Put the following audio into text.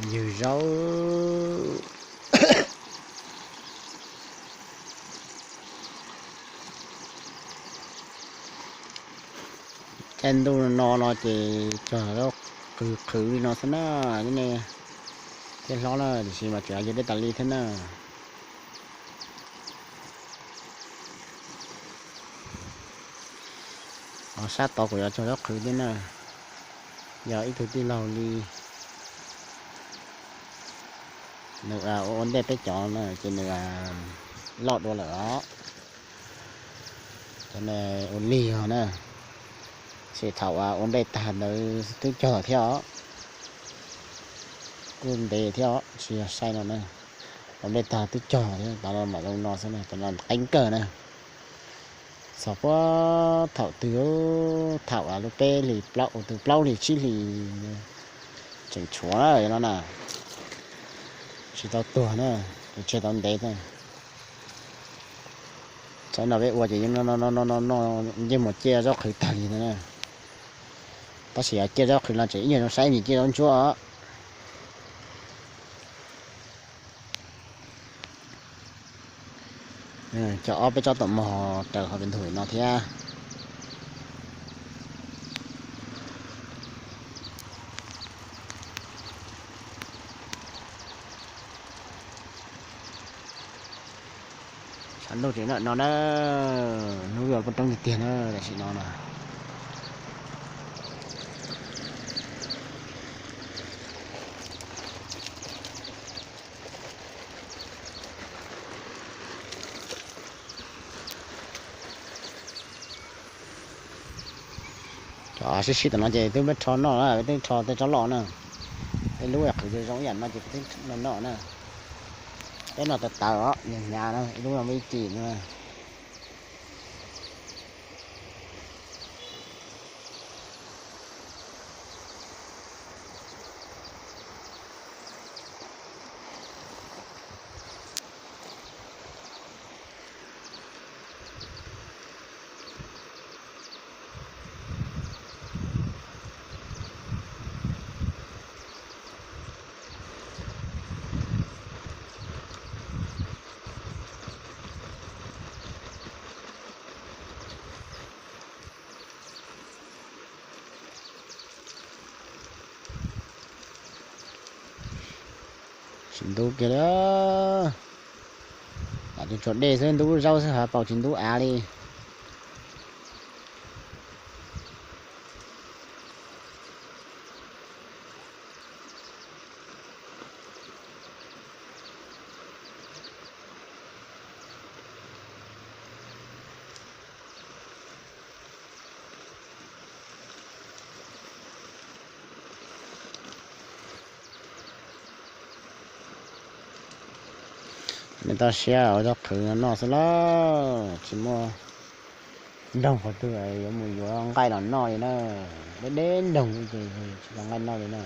Ywg zaub. Caij ntuj no no ces cog zaub qhwv qhwv li no xwb na, nej thiab hlob na, tiam sis mas tseem yog dej tas li thiab na. Ho sab tod kuj yuav cog zaub qhwv thiab na, yog ib tug tij laug li, nws ua ntej peb cov na ces nws loj dua lawm os. Cov no ua lig os na, tab sis thaum ua nplej tag ntawd twb cog thiab os, kuj ntev thiab os, tsis yog sai no na. Ua nplej tag twb cog thiab, tov los mam zoo no xwb na, cov no qeeb kawg na. Txog puag thaum twg, thaum lub peb hlis plaub, tus plaub hlis tsib hlis tseem tshuav no na, tsis tau tuag na, tus tseg tau ntev na. Txawm no peb ua ces yeej noj ncej mus ciaj zaub qhwv tag li no na. Tab sis yog ciaj zaub qhwv no tseem ib nyuag zoo saib me ciaj zaub ntsuab os. Cov ob peb tsob tom mog raws hauv pes ntug no thiab. Tshav ntuj tseem nyob no na, hnub yuav poob roob tiag tiag na tam sim no na. Cov sib sib tom no ces twb muab rho noj na, twb rho tej tsob loj na. Tej lub qhwv zoo ib yam no ces twb noj noj na. Peb noj tawv tawv os, hnyav hnyav na, ib lub no muaj ib cim no. Tsis ntub kiag li. Lam tus tsuas dej xwb, ntub zaub xwb hos paus tsis ntub av li. Nws toj siab ua cov qhwv no noj xwb lauj, tsis muaj nroog qhov twg yuav mus yuav nqaij los noj li na. Deb deb nroog ces tsis tau nqaij noj li na.